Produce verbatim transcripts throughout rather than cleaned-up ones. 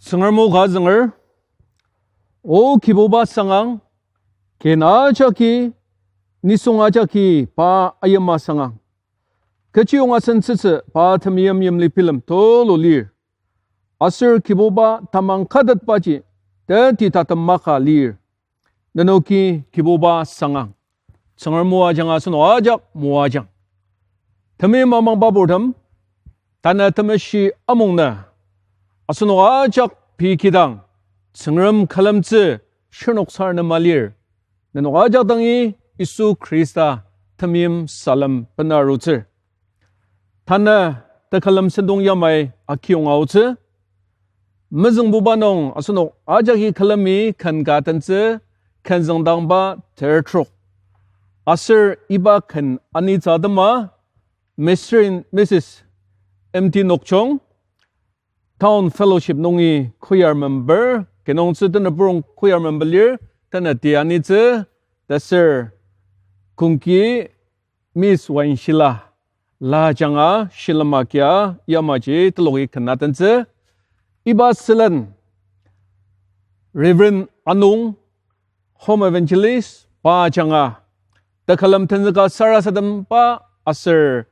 Tsüngrem o ka zünger, O Kibuba sangang, ken ajaki, nisung ajaki pa ayima sangang. Kechiyong asen tsütsü pa temeim yimli bilem tulu lir. Aser Kibuba tamang katetbaji teti tatem maka lir. Nenoki Kibuba sangang. Tsüngrem o ajanga asenok ajak moajang. Temeim amangba purtem, tanü temeshi amungnü, asenok ajak pei kidang, Tsüngrem külemtsü shirnok sar nem alir. Nenok ajak dangi Yisu Khrista temeim salem bena arutsür. Tanü tekülem sentong yamai akiyonga aotsü. Mezüngbuba nung asenok ajaki külemi ken ka tentsü, ken züngdangba ter trok. Aser iba ken anitsü atema, Mister and Missus M T Nokchong, Town Fellowship nungi choir member, kinungtsü tenü purong choir member lir, tenü ti anitsü, taser kongki Miss Wainshila, la ajanga shilem agia yamaji teloki ken atentsü. Iba sülen Reverend Anung, Home Evangelist, pa ajanga tekülem tenzüka sarasademba aser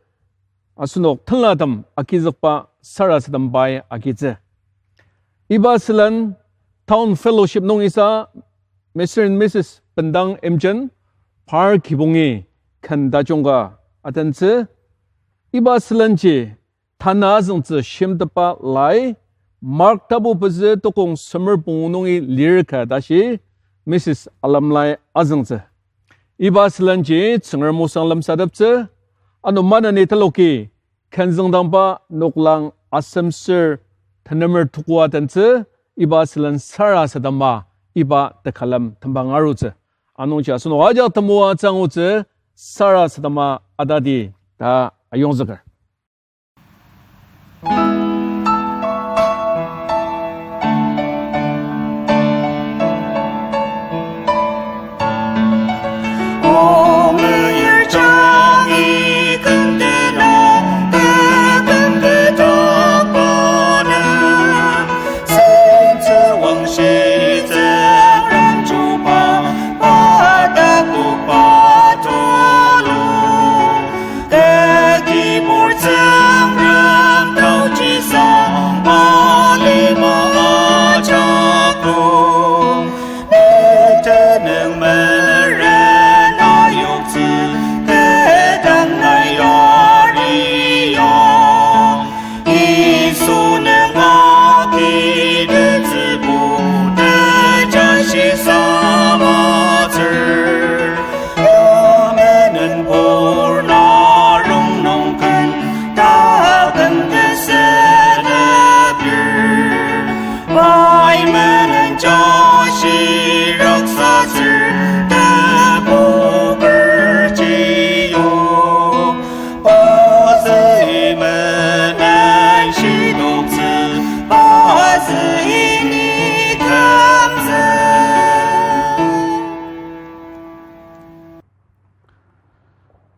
asenok tenlatem agizükba sarasadembai agitsü. Iba sülen Town Fellowship nung isa Mister and Missus Bendang Imchen, par kibongi ken tajung ka atentsü. Iba sülenji tanü azüngtsü shimteba lai, Mark tapu pezü tokong semer pungu nungi lir ka tashi, Missus Alamlai azüngtsü. Iba sülenji Tsüngrem osang lemsateptsü, ano maneni teloki, ken züngdangba noklang asemsür tenemer tukua tentsü, iba sülen sarasadema, iba tekülem tembang arutsü. Anungji asenok ajak temoatsü angutsü, sarasadema atadi ta ayongzüker.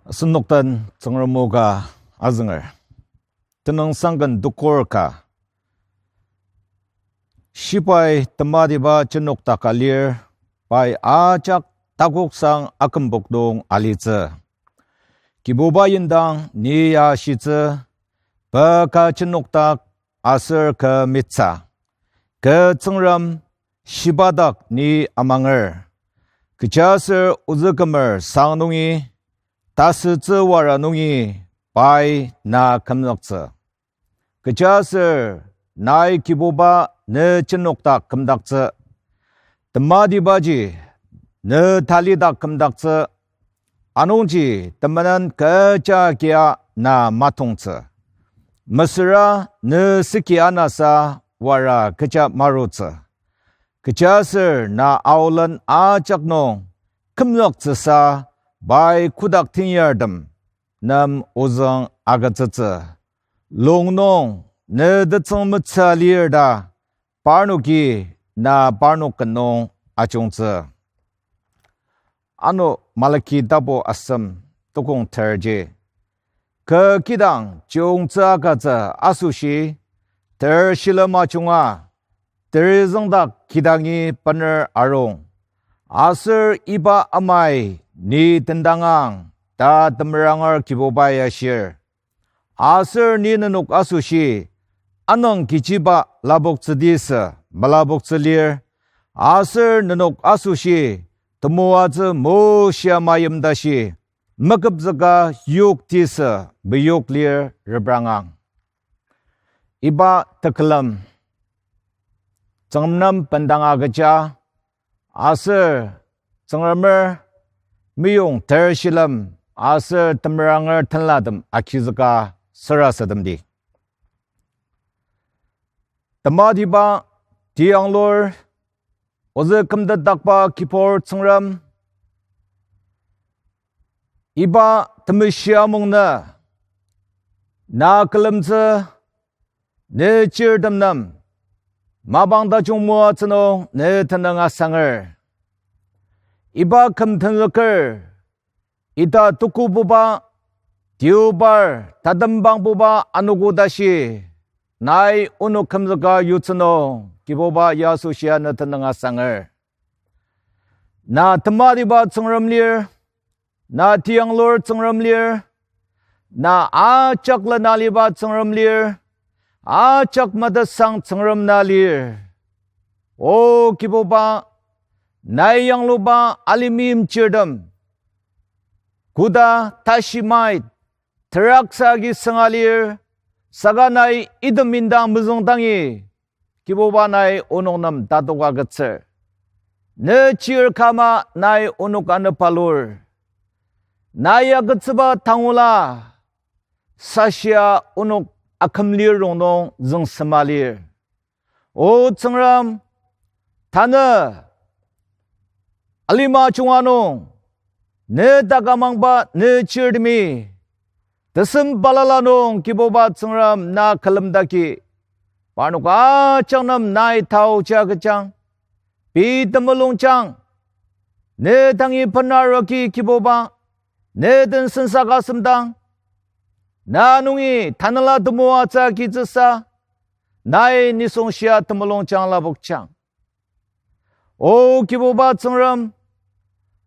Asenok den Tsüngrem o ka azünger. Tenüngsangken tukur ka. Shibai tematiba jenokdak ka lir, pai ajak takoksang akümpok nung alitsü. Kibuba indang ni ya shitsü, paka jenokdak aser kü mitsa. Kü Tsüngrem shibadak ni amanger. Kechiaser ozü kümer sang nungi, tasütsü wara nungi pai na kümzüktsü. Kechiaser nai Kibuba ne jenokdak kümdaktsü. Tematibaji ne talidak kümdaktsü. Anungji temenen kecha kia na matongtsü. Mesüra ne seki anasa wara kecha marutsü. Kechiaser na aolen ajak nung kümzüktsüsa pai kotak tenyartem nem ozüng agütsütsü. Lung nung ne tetsüng metsü lir ta parnoki na parnok ken nung ajungtsü. Ano Malaki tapu asem tukong terji. Kü kidang chiyungtsü agütsü asoshi ter shilem ajunga terizüngdak kidangi bener arung. Aser iba amai ni tendangang ta temeranger Kibubai ashir. Aser ni nenok asoshi anüng kechiba lapoktsüdisü melapoktsü lir. Aser nenok asoshi temoatsü moshia mayim tashi meküpzüka yoktisü meyok lir reprangang. Iba tekülem Tsüngrem nem bendanga kecha, aser Tsüngremer meyong ter shilem aser temeranger tenlatem agizüka sarasademdi. Tematiba tiyanglur, ozü kümtetdakba Kibur Tsüngrem, iba temeshi amungnü na külemtsü ne chirtem nem mapang tajung moatsü nung ne tenüng asanger. Iba küm tenzüker ita tukububa, tiobar, tatembangbuba anogo tashi, nai onok kümzüka yutsü nung Kibuba ya asoshia ne tenüng asanger. Na tematiba Tsüngrem lir, na tiyanglur Tsüngrem lir, na ajak lena aliba Tsüngrem lir, ajak metetsang Tsüngrem na lir. O Kibuba, nai yangluba alima chirtem koda tashi mait teraksa agi sünga lir, saka nai item indang mezüngdangi Kibuba nai onok nem tatok agütsür. Ne chir kama nai onok anepalur. Nai agütsüba tangula sashia onok akümlir rongnung züngsema lir. O Tsüngrem, tanü alima junga nung ne takamangba ne chirtemi tesem balala nung Kibuba Tsüngrem na külemdaki, parnok ajak nem nai taochi agüjang. Pei temulungjang ne dangi benaruki Kibuba, ne den sensa ka semdang, na nungi tanela temoatsü agitsüsa, nai nisung shia temulungjang lapokjang. O Kibuba Tsüngrem,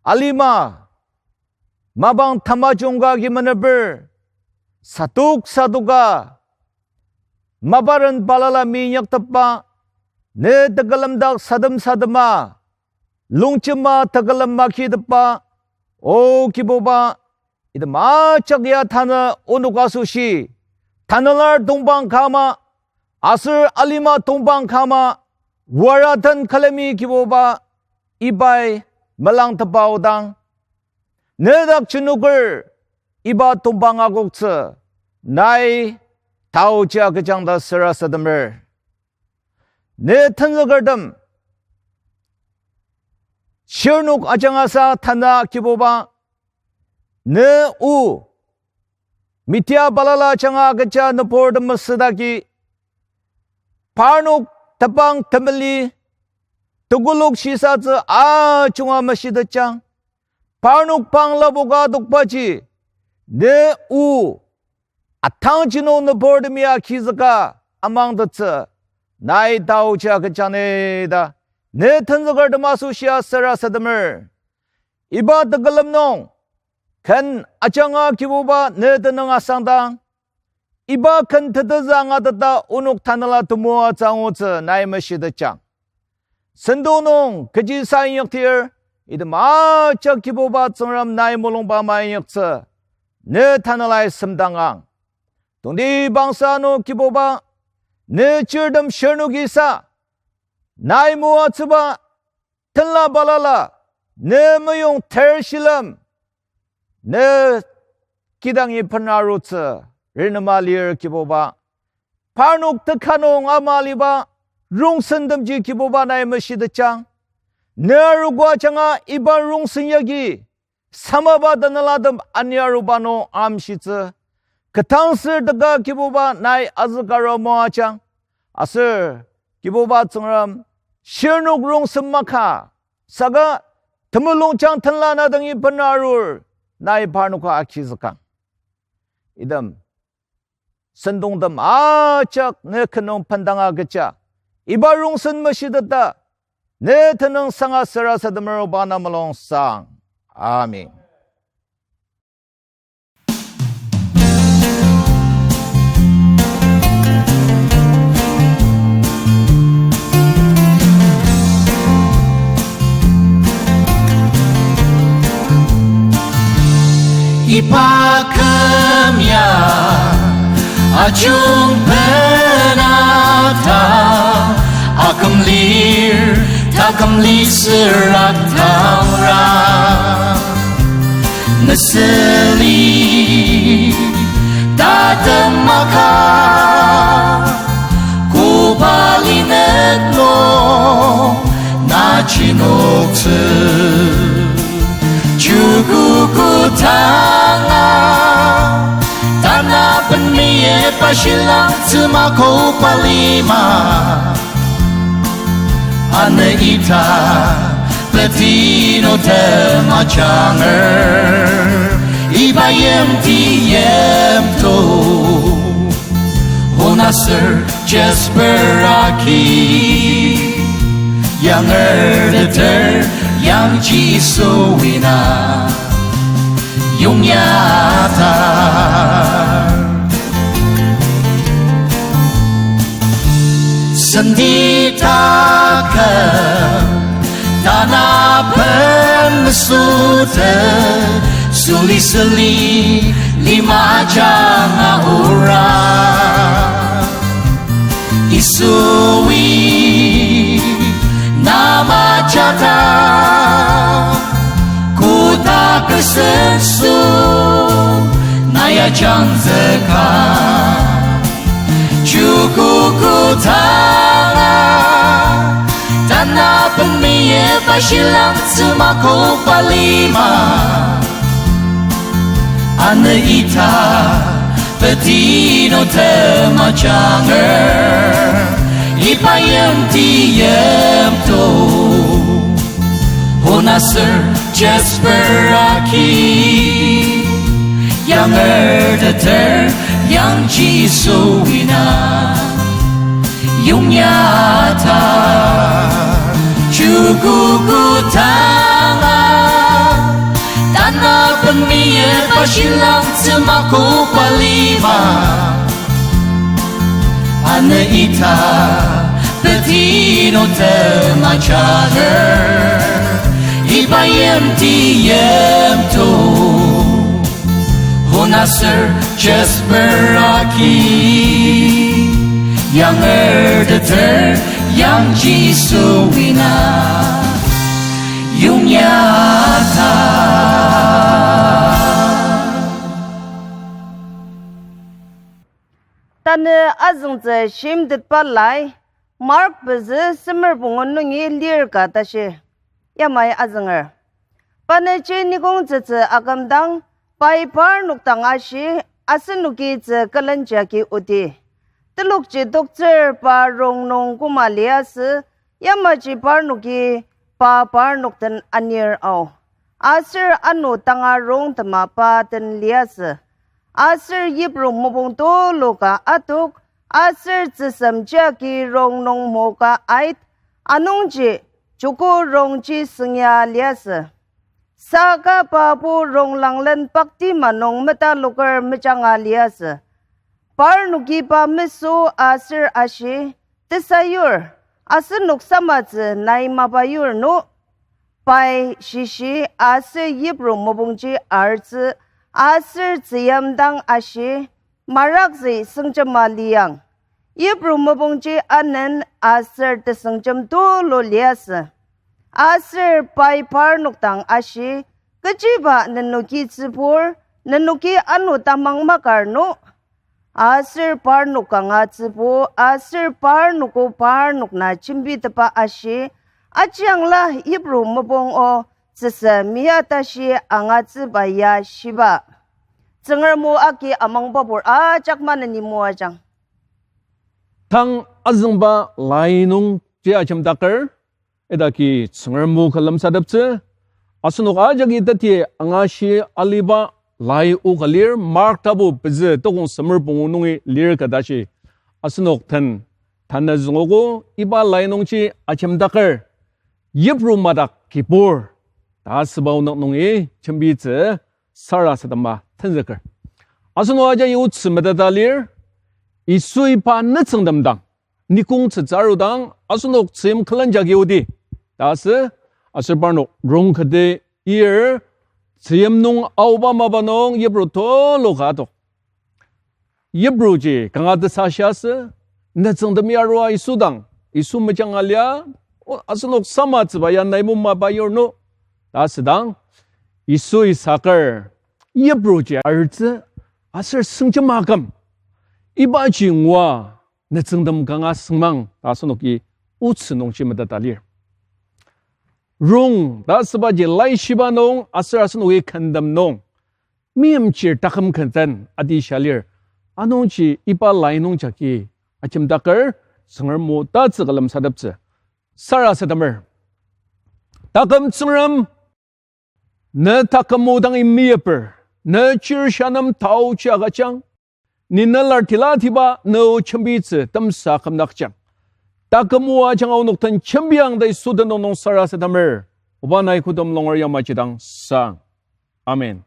alima mapang tamajung ka agi meneper, sadok sadoka maparen balala minyaktepba, ne tekülemdak sadem sadema, longjema tekülem makitepba, O Kibuba, item ajak ya tanü onok asoshi tanelar tongpang kama, aser alima tongpang kama, wara den külemi Kibuba, ibai melangtepa aodang, nedak jenoker iba tongpang akoktsü nai taochi agüjang ta sarasademer. Ne tenzükertem shirnok ajangasa tanü Kibuba, ne o media balala ajanga agüja nüburtem masüdaki, parnok tepang temeli tekolak shisatsü ajunga mashitetjang. Parnok pang lapoka adokbaji, ne o atangji nung nüburtemi agizüka amangtettsü nai taochi agüjang ni ta ne tenzükertem asoshia sarasademer. Iba tekülem nung ken ajanga Kibuba ne tenüng asangdang, iba ken tetezü angateta onok tanela temoatsü angutsü nai mashitetjang. Sentong nung kechi sa inyaktir, item ajak Kibuba Tsüngrem nai mulungba ama inyaktsü ne tanelai semdangang. Tongtibangsa ano Kibuba, ne chirtem shirnoki sa, nai moatsüba tenla balala, ne meyong ter shilem, ne kidangi benarutsü renema lir Kibuba. Parnok teka nung ama aliba rongsentemji Kibuba nai mashitetjang. Ne arogo ajanga iba rongsen yagi samaba tanelatem ani aruba nung amshitsü, ketangser teka Kibuba nai azükarua moajang. Aser Kibuba Tsüngrem, shirnok rongsen maka, saka temulungjang tenla na dangi benarur nai parnoka agizükang. Item sentongtem ajak ne ken nung bendanga agüja, Iba rongsen meshiteta, ne tenüngsanga sarasademer oba na mulung sang. Amen. Iba küm ya ajung benata, aküm lir, taküm li süra tangra. Mesüli tatem maka, koba linetno na chinoktsü. Chukuku tanga, tanaben meyet ba shilangtsü ma koba lima. Ana ita, petino tema janger, iba yimti yimto. Honasür Jasper aki, yangerteter yang Jisu ina yongya ta. Senti taküm tanaben mesüte, süli süli lima ajanga ura. Yisui na majata, koda kesenso na ya jangzüka. Chukuku tanga, tanaben meyet ba shilangtsü ma koba lima. Ana ita, petino tema janger, iba yimti yimto. Honasür Jasper aki, yangerteter yang Jisu ina yongya ta. Chukuku tanga, tanaben meyet ba shilangtsü ma koba lima. Ana ita, petino tema janger, iba yimti yimto. Honasür Jasper aki, yangerteter yang Jisu ina yongya ta. Tanü azüngtsü shimtetba lai, Mark pezü semer pungu nungi lir ka tashi, yamai azünger. Panüji nikong tsütsü akümdang, pai parnok dang ashi, asenoki tsü külen jagi oti. Telokji toktsür pa rong nung koma liasü, yamaji parnoki pa parnok den anir ao. Aser ano tanga rong tema pa den liasü. Aser yipru mopung tulu ka atok, aser tsüsem jagi rong nung moka ait, anungji joko rongji süngya liasü. Saka pabo rong langlen paktima nung metaloker mejanga liasü. Parnoki pa meso aser ashi, tesayur, asenok samatsü nai mapa yur no. Pai shishi aser yipru mopungji artsü aser tzüyimdang ashi, marakzü süngjema liang. Yipru mopungji anen aser tesüngjem tulu liasü. Aser pai parnok dang ashi, kechiba nenoki tsübur, nenoki ano tamang makar no? Aser parnok kanga tsübu, aser parnoko parnok na jembitepa ashi, ajiangla yipru mopung o tsüsü mia tashi angatsüba ya shiba. Tsüngrem o agi amangbabur ajak maneni moajang. Tang azüngba lai nungji ajemdaker, idaki Tsüngrem o ka lemsateptsü, asenok ajaki teti angashi aliba lai o ka lir, Mark tapu pezü tokong semer pungu nungi lir ka tashi, asenok den tanü züngogo, iba lai nungji ajemdaker, yipru madak kibur, ta asüba onük nungi jembitsü sarasadema tenzüker. Asenok aja yutsü meteta lir, Yisui pa nütsüngtem dang, nikong tsütsü arudang, asenok tzüyim külen jagi odi, ta asü, aser parnok rong kati ir, tzüyim nung aoba mapa nung yipru tulu ka adok. Yipruji kanga tesashiasü, nütsüngtemi arua Yisu dang, Yisu mejanga lia, o, asenok samatsüba ya nai mumaba yur nü, ta asüdang, Yisui saker, yipruji artsü, aser süngjema aküm, ibaji ngua, nütsüngtem kanga süngmang, ta asenoki otsü nungji meteta lir. Rong, ta asübaji laishiba nung, aser asenoki kentem nung, meimchir taküm kenten adi shia lir. Anungji iba lai nung jagi ajemdaker, Tsüngrem o tatsü külemsateptsü sarasademer. Taküm Tsüngrem, ne taküm o dang imeper, ne chirsa nem taochi agüjang, ni ne lar tila tiba ne o jembitsü temsa kümdakjang. Taküm o ajanga onok den jembiang ta Yisu tenüng nung sarasademer, oba nai kodem longer yamaji dang sang. Amen.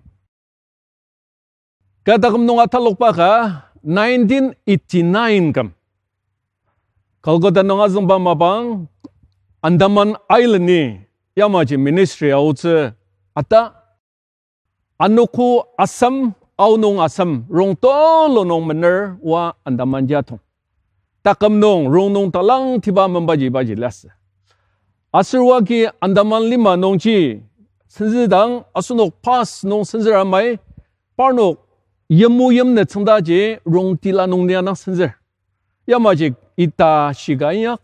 Kü taküm nung atalokba ka nineteen eighty-nine küm, Kolkata nung azüngba mapang Andaman Island-i yamaji ministry aotsü ata, anogo asem, aonung asem, rong tulu nung mener oa Andamanji atong. Taküm nung, rong nung talangtiba membaji ibaji liasü. Aser oa ki Andaman lima nungji senzüdang asenok pass nung senzür amai, parnok yimuyim nü tsüngdaji rong tila nung nia dang senzür. Yamaji ita shika inyak.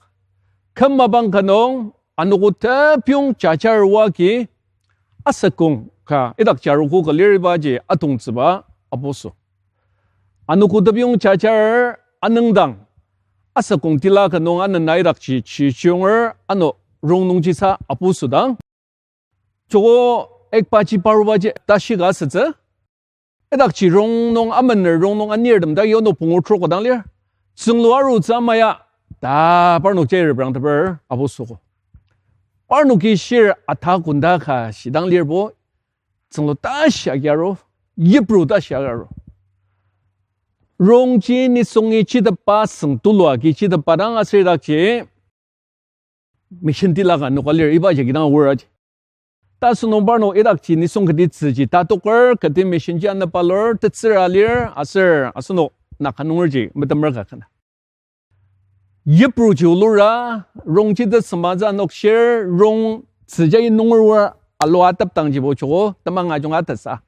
Küm mapang ka nung anogo tepyong jajar oa ki asekong ka idak jarogo ka liribaji atongtsüba apuso. Anogo tepyong jajar anüngdang, asekong tila ka nung anena idakji chichunger ano rong nungjisa apuso dang, joko ekbaji parubaji tashi ka asütsü. Idakji rong nung amener, rong nung anirtem ta yono pungu trok dang lir. Tsünglu arutsü amaya, ta parnok jai reprangteper apusogo. Parnoki shir ata kunda ka shidang lirbo, tsünglu tashi agi aru, yipru tashi agi aru. Rongji nisungi chitepa süng tulu agi chitepa dang aser idakji mission tila ka noka lir iba jagi dang aor aji. Ta asünung parnok idakji nisung kati tzüji tatoker, kati mission ji anepalur, tetsüra lir, aser asenok Naga nungerji metemer ka kena. Yipruji olura, rongji tesüngmangtsü anokshir, rong tzüjai nunger aor alua atepdangjibo joko temang ajunga tesa,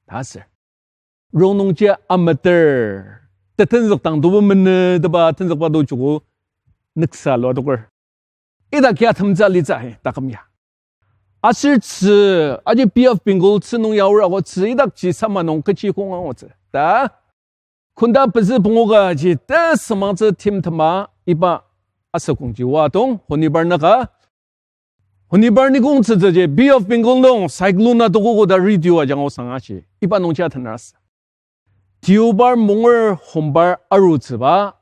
ta aser rong nungji ameter, tetenzükdang tobo meneteba tenzükba to joko nüksa lua toker. Idaki atemtsü alitsü ahi taküm ya. Aser tzü, aji Bay of Bengal tzü nung ya aor ako tzü idakji sama nung kechi kong angutsü ta, kunda pezü pungu kaji tesüngmangtsü timtema iba asekongji oa tong, honibar naka, honibar nikong tzütsüji Bay of Bengal nung cyclone atokogo ta radio ajanga osang ashi, iba nungji atener asü. Deobar, Mongur, Hombar arutsüba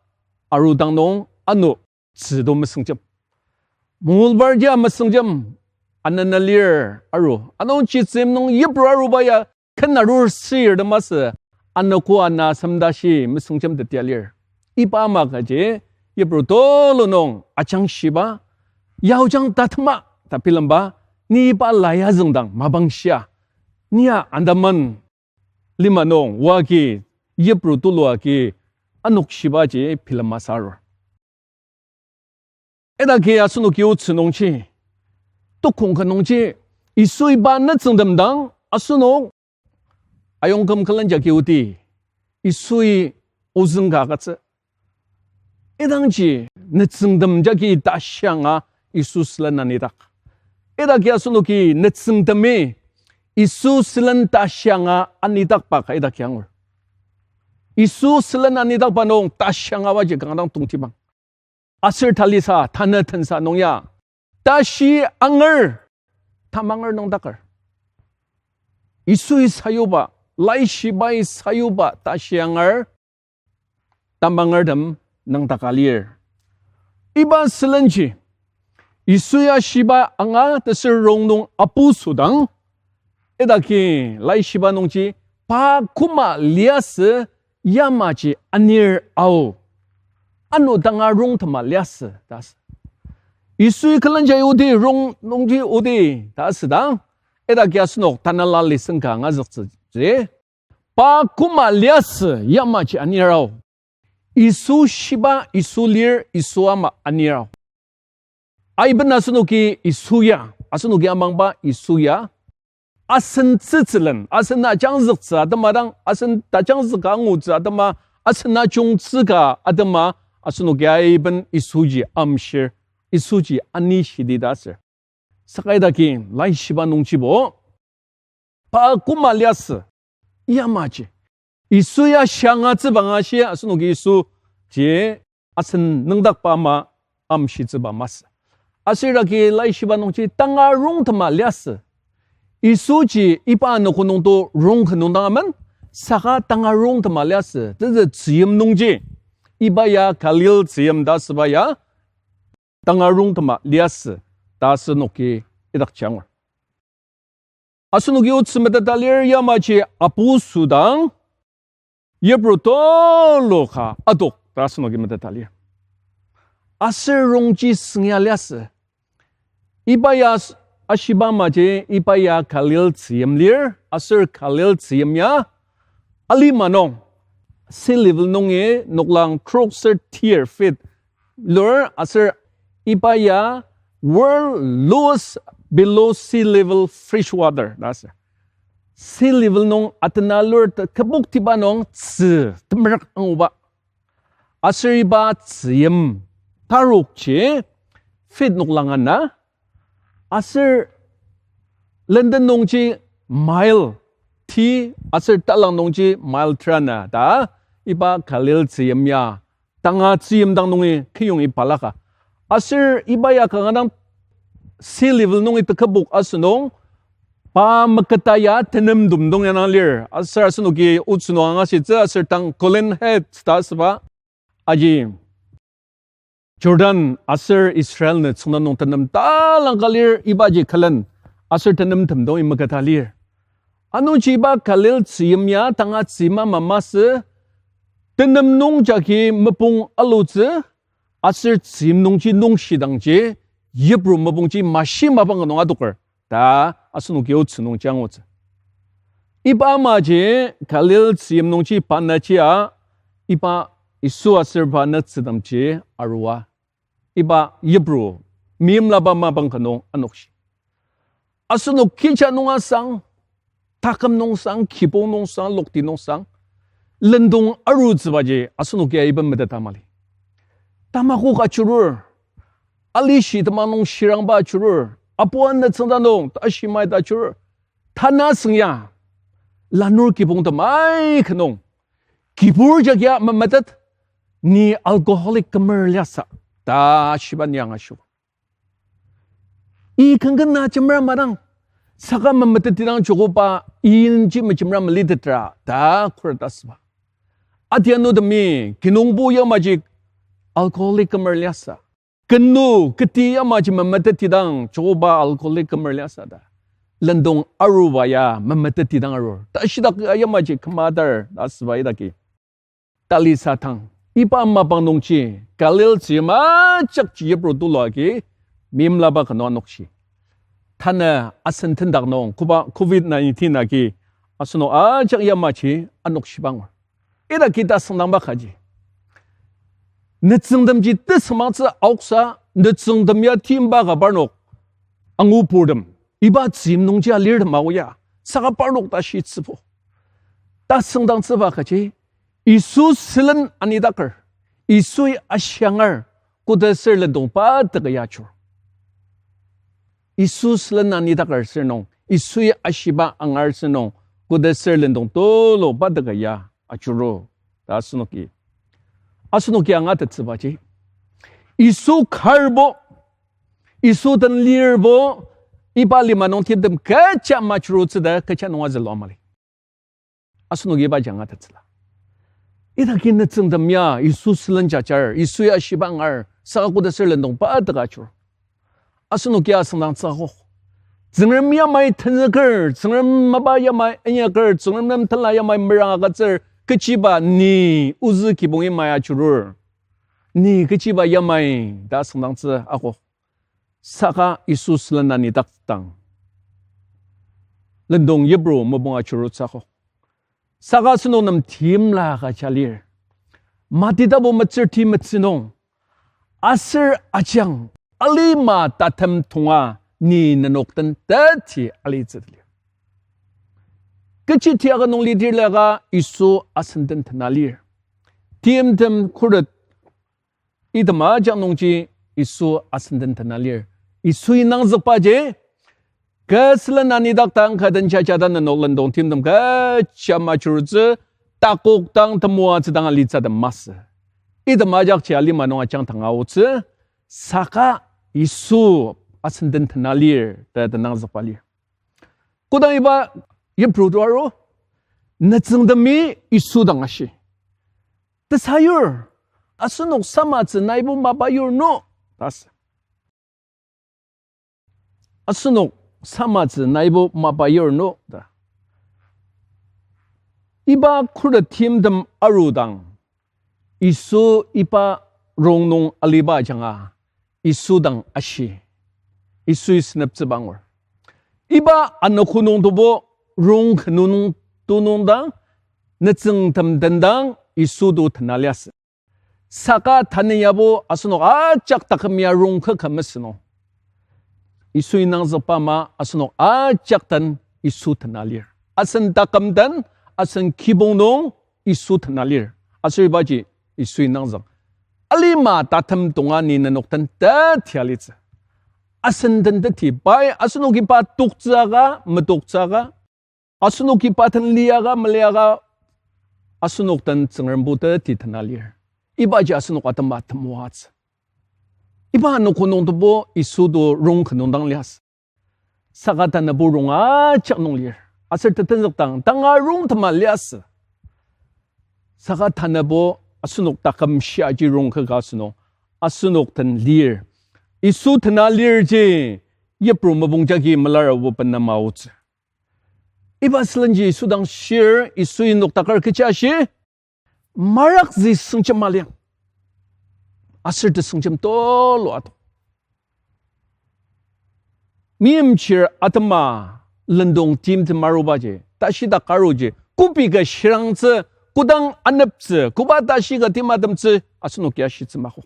arudang nung ano tzü to mesüngjem. Mongolbarji amesüngjem, anena lir aru. Anungji tzüyim nung yipru aruba ya ken arur sir ta masü, anogo ana semdashi mesüngjem tetia lir. Iba ama kaji yipru tulu nung ajangshiba, yaojang tatema ta bilemba, ni iba la ya züngdang mapang shia, ni ya Andaman lima nung oa ki yipru tulu agi anokshibaji bilema sa arur. Idaki asenoki otsü nungji, tukong ka nungji, Yisui pa nütsüngtem dang asenok ayongküm külen jagi oti, Yisui ozüng ka agütsü. Idangji nütsüngtem jagi tashianga Yisu sülen anidak. Idaki asenoki nütsüngtemi Yisu sülen tashianga anidakba ka idaki angur. Yisu sülen anidakba nung tashiangabaji kanga dang tongtibang. Aser talisa tanü tensa nung ya, tashi anger, tamanger nüngdaker. Yisui sayuba, laishibai sayuba tashi anger, tamangertem nüngdaka lir. Iba sülenji, Yisu ya shiba anga tesür rong nung apu sudang, idaki laishiba nungji, pa koma liasü yamaji anir ao. Ano tanga rongtema liasü, ta asü. Yisui külenjai odi, rong nungji odi, ta asüdang, idaki asenok tanela listen ka angazüktsüji, pa koma liasü yamaji anir ao. Yisu shiba, Yisu lir, Yisu ama anir ao. Aiben asenoki Yisu ya, asenoki amangba Yisu ya, asen tsütsülen, asen ajangzüktsü atema dang, asen tajangzük ka angutsü atema, asen ajungtsü ka atema, asenoki aiben Yisuji amshir, Yisuji anishidi ta asür. Saka idaki laishiba nungjibo, pa koma liasü yamaji, Yisu ya shiangatsüba angashi asenoki Yisuji asen nüngdakba ama amshitsüba masü. Aser idaki laishiba nungji tanga rongtema liasü. Yisuji iba anogo nungto rong ka nung dang amen, saka tanga rongtema liasü. Tezü tzüyim nungji, iba ya Galil tzüyim ta asüba ya, tanga rongtema liasü, ta asenoki idakji angur. Asenoki otsü meteta lir yamaji apu sudang, yipru tulu ka adok ta asenoki meteta lir. Aser rongji süngya liasü. Iba ya s-, ashiba amaji, iba ya Galil tzüyim lir, aser Galil tzüyim ya alima nung, sea level nungi noklang trok ser tir feet lur, aser iba ya world lowest below sea level fresh water ta asür. Sea level nung atena lur ta küboktiba nung tzü temerük anguba. Aser iba tzüyim tarokji feet noklang ana, aser lenden nungji mile ti, aser talang nungji mile tera na ta, iba Galil tzüyim ya, tanga tzüyim dang nungi kiyongi balaka. Aser iba ya kanga dang sea level nungi tekübok asünung, pa meketa ya tenemtem dong ya dang lir. Aser asenoki otsü nung angashitsü aser tang Golan Heights ta asüba, aji Jordan aser Israel nü tsüngda nung tenem talangka lir, ibaji külen aser tenemtem dong imeketa lir. Anungji iba Galil tzüyim ya tanga tzüyim ama masü, tenem nung jagi mopung alutsü, aser tzüyim nungji nungshidangji, yipru mopungji mashi mapang ka nung adoker ta asenoki otsü nungji angutsü. Iba amaji Galil tzüyim nungji pa nüjia, iba Yisu aser pa nütsütemji arua, iba yipru meimlaba mapang ka nung anokshi. Asenok kija nung asang, taküm nung sang, kibong nung sang, lokti nung sang, lendong arutsübaji asenoki aiben meteta mali. Tamakok ajurur, alishi temang nung shirangba ajurur, apu ana tsüngda nung tashi mai ta ajurur, tanü süngya, lanur kibongtem aika nung, kibur jagia memetet, ni alcoholic kümer liasü, ta shiba ni angashiba. I kangkena jemra madang, saka memetetidang jokoba inji mejemra melitetra ta khuret asüba. Atianutemi kinungpo yamaji alcoholic kümer liasü, kenu keti yamaji memetetidang jokoba alcoholic kümer liasü ta, lendong aruba ya memetetidang arur ta shidak yamaji kümadar ta asüba idaki talisa tang, iba mapang nungji Galil tzüyim ajakji yipru tulu agi meimlaba ka nung anokshi. Tanü asen tendak nung koba covid nineteen agi asenok ajak yamaji anokshiba angur. Idaki tasüngdangba kaji, nütsüngtemji tesüngmangtsü aoksa, nütsüngtem ya timba ka parnok anguburtem, iba tzüyim nungji alirtem ao ya, saka parnok ta shitsübo. Tasüngdangtsüba kaji, Yisu sülen anidaker, Yisui ashiangar, koda ser lendong pa teka ya ajur. Yisu sülen anidaker sür nung, Yisui ashiba angar sür nung, koda ser lendong tulu pa teka ya ajuru ta asenoki, asenoki angatettsübaji, Yisu karbo, Yisu den lirbo, iba lima nung timtem kecha majurutsü ta kecha nung azülua mali. Asenoki ibaji angatettsüla. Idaki nütsüngtem ya Yisu sülen jajar, Yisu ya shiba angar, saka koda ser lendong pa teka chur. Asenok ya asüngdang tsüko. Tsüngrem yamai tenüker, Tsüngrem mapa yamai inyaker, Tsüngrem nem tenla yamai merang agütsür, kechiba ni ozü kibong yamai achurur. Ni kechiba yamai ta asüngdang tsü ako. Saka Yisu sülen na ni dak dang. Lendong yipru mopung achurur tsü ako. Saka asenok nem timla ka ja lir. Mati tapu metsür ti metsü nung. Aser ajang alima tatem tonga ni nenok den teti alitsü lir. Kechi tiaka nung lidir laka Yisu asen den tena lir. Timtem khuret item ajak nungji Yisu asen den tena lir. Yisui nangzükbaji, kü sülen na ni dak dang kü den jaja ta nenok lendong timtem kecha machurutsü, takok dang temoatsü dang alitsü tem masü. Item ajakji alima nung ajang tanga aotsü, saka Yisu asen den tena lir ta tenangzükba lir. Kodang iba yipru to aru, nütsüngtemi Yisu dang ashi. Tesayur, asenok samatsü naibo mapa yur no, ta asü. Asenok samatsü naibo mapa yur no, ta. Iba khuret timtem arudang, Yisu iba rong nung aliba ajanga, Yisu dang ashi. Yisui seneptsüba angur. Iba anogo nung tobo rong kü nung tonung dang, nütsüngtem den dang Yisu to tena liasü. Saka tanü yabo asenok ajak taküm ya rong kü kü mesü nung, Yisui nangzükba ama asenok ajak den Yisu tena lir. Asen taküm den, asen kibong nung Yisu tena lir. Aser ibaji Yisui nangzük, alima tatem tonga ni nenok den teti alitsü. Asen den teti pai asenok iba toktsüaka, metoktsüaka, asenok iba den liaka, meliaka, asenok den Tsüngrembo teti tena lir. Ibaji asenok atema temoatsü. Iba anogo nung tobo Yisu to rong kü nung dang liasü. Saka tanübo rong ajak nung lir. Aser tetenzükdang tanga rong tema liasü. Saka tanübo asenok taküm shiaji rong kü ka asünung, asenok den lir. Yisu tena lirji, yipru mopung jagi melarabo bena maotsü. Iba sülenji Yisu dang shir, Yisui noktaker kechi ashi, marakzü süngjem maliang. Aser tesüngjem tulu ato. Meimchir atema lendong timtem arubaji, tashidak aruji, kobi ka shirangtsü, kodang aneptsü, koba tashi ka timatemtsü, asenok ya shitsü mako.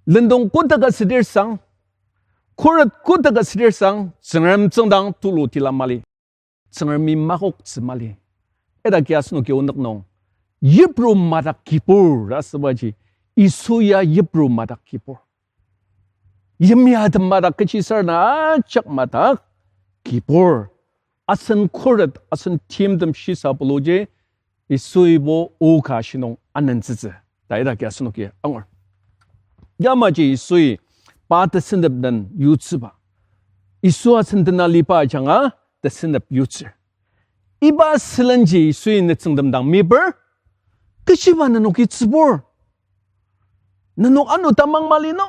Lendong kotaka südir sang, khuret kotaka südir sang, Tsüngrem tsüngdang tulu tila mali. Tsüngremi makoktsü mali. Idaki asenoki onük nung, yipru madak kibur ta asübaji, Yisu ya yipru madak kibur. Yimya tem madak kechisarena ajak madak kibur. Asen khuret, asen timtem shisa puluji, Yisuibo o ka shinung anentsütsü ta idaki asenoki angur. Yamaji Yisui pa tesendep den yutsüba, Yisu asen dena liba ajanga tesendep yutsür. Iba sülenji Yisui nütsüngtem dang miper, kechiba nenoki tsübur. Nenok ano tamang mali no.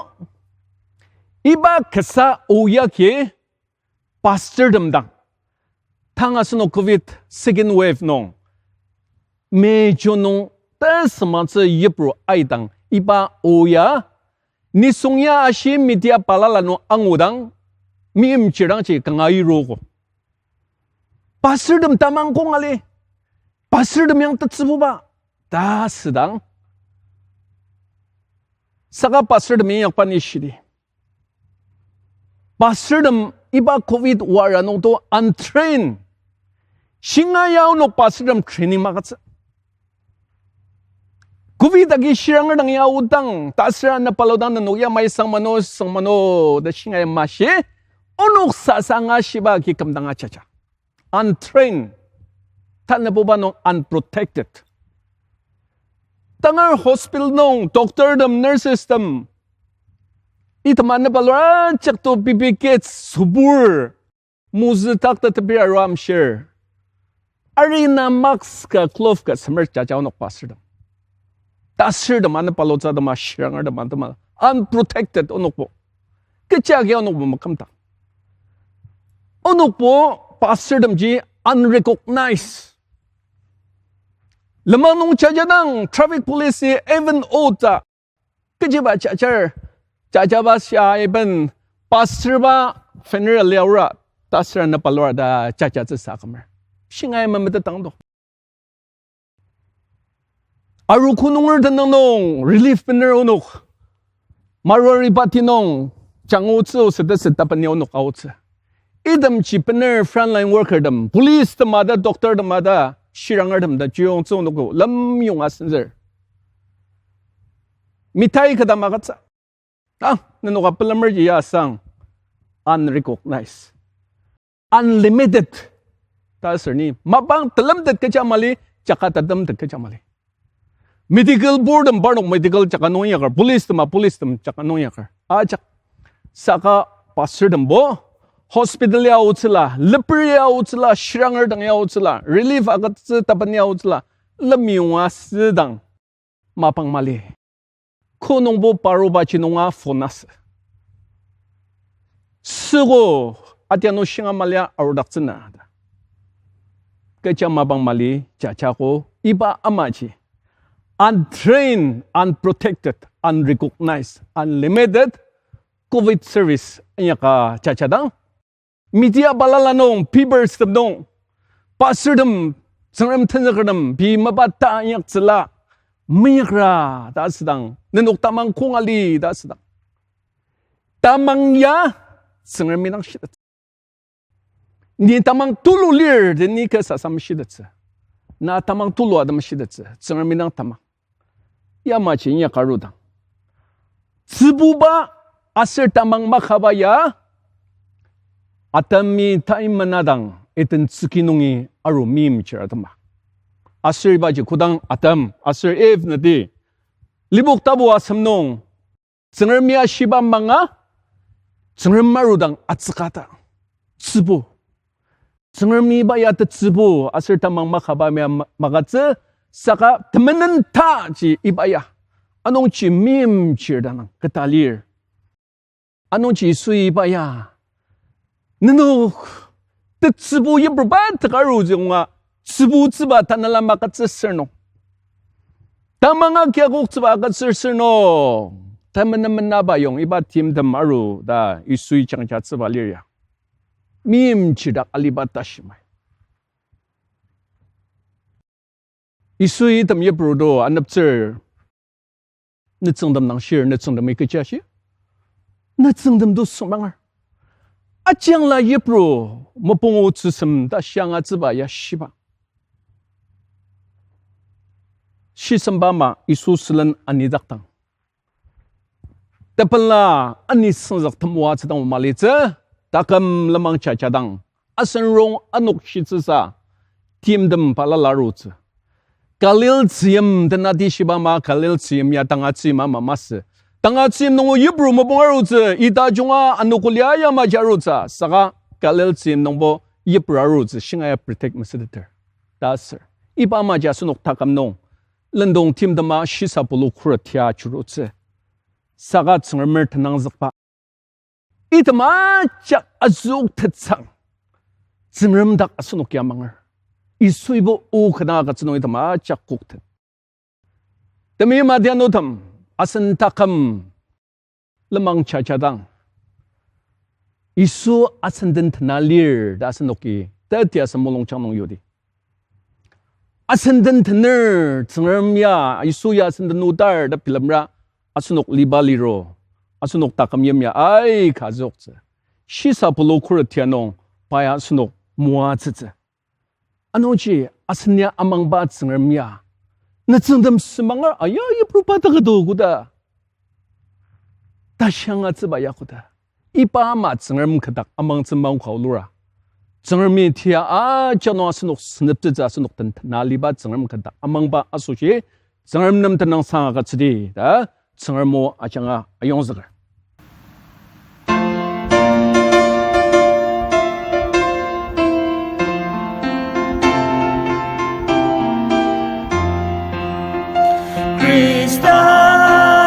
Iba kasa o yagi pastortem dang, tang asenok covid second wave nung, May, June nung, tesüngmangtsü yipru aidang iba o ya, nisung ya ashi media balala nung angudang, meimchirangji kanga irogo. Pastortem tamang kong ali, pastortem yang tetsübuba, ta südang. Saka pastortem inyakba ni shidi, pastortem iba covid wara nungto untrain. Shinga ya onok pastortem training magütsü. Covid agi shiranger dang ya odang, ta süra na palodang nenok yamai sang mano, sang mano, ta shinga ya mashi, onok sasa nga shiba agi kümdang ajaja. Untrained. Tanabuba nung unprotected. Tangar hospital nung doctor tem, nurses tem, item anepalur ajak to B B K subur, mozü takta tepi aru amshir. Arena mask ka glove ka semer jaja onok pastor tem. Tasürtem ana palutsü atema shirangertem atema unprotected onokbo. Kecha agi onokbo makümdang. Onokbo pastor temji unrecognized. Lenmang nung jajadang traffic police even ota. Kechiba jajar, jajaba shia even pastor ba funeral ya ora, tasür ana palua ta jajatsü sa kümer. Shingai memetetang do. Aru kununger tenüng nung relief bener onok. Marwari party nung jangotsü osütesü tapani onok aotsü. Itemji bener frontline worker tem, police tema ta, doctor tema ta, shirangertem ta, jiyongtsü onok lemyong asenzür. Mitai kata magütsü. Ah, nenoka pelamerji ya sang unrecognized. Unlimited. Ta aser ni, mapang telemtet kecha mali, jaka tetemtet kecha mali. Medical board tem parnok medical jaka nung inyaker, police tema police tem jaka nung inyaker. Ajak, saka pastor tembo, hospital ya aotsüla, leper ya aotsüla, shiranger dang ya aotsüla, relief agütsü tapani ya aotsüla, lemyonga südang mapang mali. Ko nungbo paroba ji nunga phone asü. Süko atiano shinga malia arudaktsüna ta. Kecha mapang mali jajako iba amaji. Untrained, unprotected, unrecognized, unlimited covid service inyaka jajadang. Media balala nung, papers tem nung, pastor tem, Tsüngrem tenzüker tem, pei mapa ta inyaktsüla, meinyakra ta asüdang, nenok tamang konga li ta asüdang. Tamang ya, Tsüngremi dang shitettsü. Ni tamang tulu lir, ta ni kasa sa mashitettsü. Na tamang tulu ta mashitettsü, Tsüngremi dang tamang. Yamaji inyaka arudang, tsübuba aser tamang makaba ya, Atami tai menadang Eden tsüki nungi aru meimchir atema. Aser ibaji kodang Adam aser Eve nati Lipok tapu asem nung Tsüngremi ashiba manga, Tsüngrem arudang atsükata tsübu. Tsüngremi iba ya tetsübu aser tamang makaba mia ma-, magütsü, saka temenen taji iba ya. Anungji meimchir ta nang keta lir. Anungji Yisui iba ya, nenok tetsübu yipruba tekaru zionga, tsübutsüba tanela magütsü sür nung, tamang agiakoktsüba agütsür sür nung, temenen menaba yong iba timtem aru ta Yisui jangjatsüba lir ya. Meimchir dak aliba tashimai. Yisui item yipru to aneptsür, nütsüngtem nangshir, nütsüngtemi kechi ashi, nütsüngtem to süngmanger. Ajangla yipru mopung otsüsem ta shiangatsüba ya shiba. Shisemba ama Yisu sülen anidakdang, tepela ani süngzük temoatsüdang malitsü, taküm lenmang jajadang, asen rong anokshitsüsa, timtem balala arutsü. Galil tzüyim tenati shiba ama Galil tzüyim ya tangatsüyim ama masü. Tangatsüyim nungo yipru mopung arutsü, ita junga anokolia yamaji arutsü, saka Galil tzüyim nungbo yipru arutsü, shingaia protect mesüteter ta asür. Iba amaji asenok taküm nung lendong timtema shisa pulu khuret tia ajurutsü. Saka Tsüngremer tenangzükba item ajak azüktetsang, Tsüngrem dak asenok ya amanger. Yisuibo o kena agütsü nung item ajak koktet. Temeim adianutem, asen taküm lenmang jajadang, Yisu asen den tena lir ta asenoki teti asen mulungjang nung yudi. Asen den tener, Tsüngrem ya, Yisu ya asen den odar ta bilemra asenok liba liro, asenok taküm yim ya aika azüktsü. Shisa pulu khuret tia nung pa ya asenok moatsütsü. Anungji asen ya amangba Tsüngrem ya, nütsüngtem sümanger aya yipruba taküdo koda ta shiangatsüba ya koda. Iba ama Tsüngrem kü dak amangtsü maongka olura, Tsüngremi tia ajak nung asenok seneptsütsü, asenok den tena liba Tsüngrem kü dak amangba asoshi Tsüngrem nem tenüngsang agütsüdi ta Tsüngrem o ajanga ayongzüker. Khrista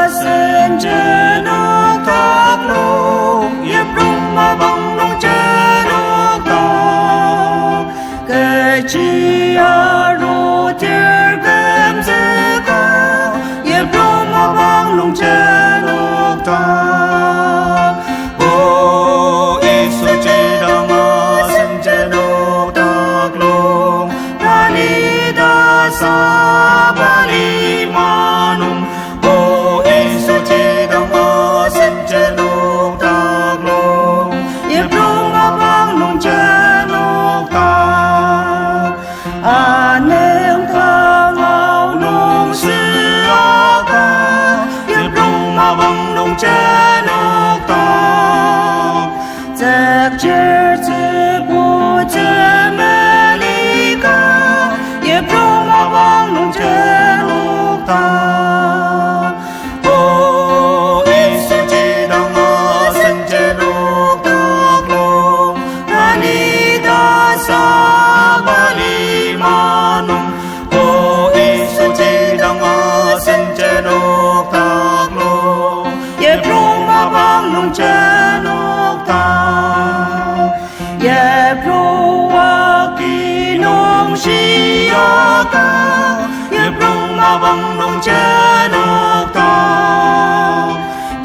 asen jenokdak lung, yipru mapang nung jenokdak. Kechi arudir kümzüka, yipru mapang nung jenokdak. O Yisu, jidang asen jenokdak lung, tanü ta saba lima nung. O Yisu, jidang asen jenokdak lung, yipru mapang nung jenokdak. Anüng kangao nung süaka, yipru mapang nung jenokdak. Tsükchir tsübu tsümelika, yipru mapang nung jenokdak. O Yisu, jidang asen jenokdak lung, tanü ta saba lima nung. O Yisu, jidang asen jenokdak lung, yipru mapang nung jenokdak. Yipru aki nung shiaka, yipru mapang nung jenokdak.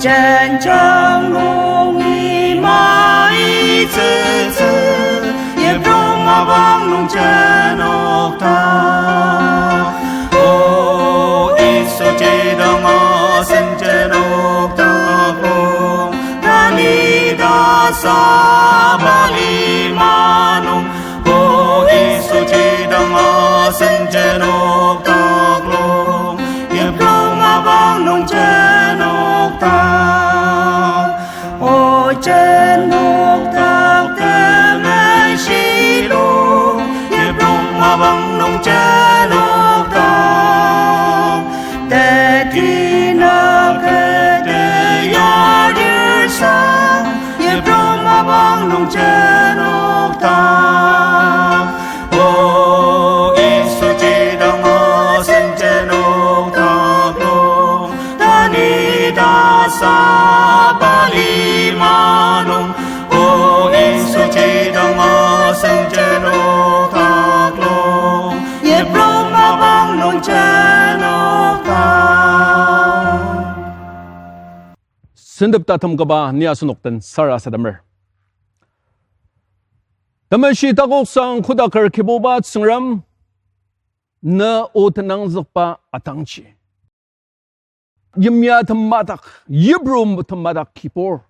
Jenjang nung ima itsütsü, yipru mapang nung jenokdak. O Yisu, jidang asen jenokdak lung, tanü ta saba lima nung. O Yisu, jidang asen jenokdak lung, yipru mapang nung jenokdak. O jenokdak temeshi lung, yipru mapang nung jenokdak. Teti na kete yarir sang, yipru mapang nung jenokdak. O Yisu, jidang asen jenokdak lung, tanü ta saba lima nung. O Yisu, jidang asen jenokdak lung, yipru mapang nung jenokdak. Sentep tatem kaba ni asenok den sarasademer. Temeshi takoksang kodaker Kibuba Tsüngrem, ne o tenangzükba atangji, yimya temadak, yipru temadak kibur,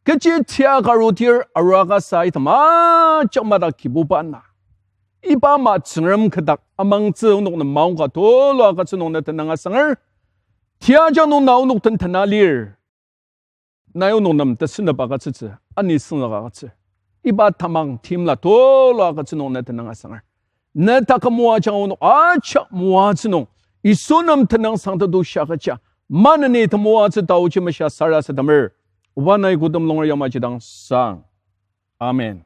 kechi tia karudir arua kasa item ajak madak Kibuba na. Iba ama Tsüngrem kü dak amangtsü onok nem maongka tulu agütsü nung ne tenüng asanger. Tia ajak nung na onok den tena lir. Nai onok nem tesünep agütsütsü, ani süngzük agütsür. Iba tamang timla tulu agütsü nung ne tenüng asanger. Ne taküm moajang onok ajak moatsü nung, Yisu nem tenüngsang tetu shia agüja, maneni temoatsü taoji mesha sarasademer. Oba nai kodem longer yamaji dang sang. Amen.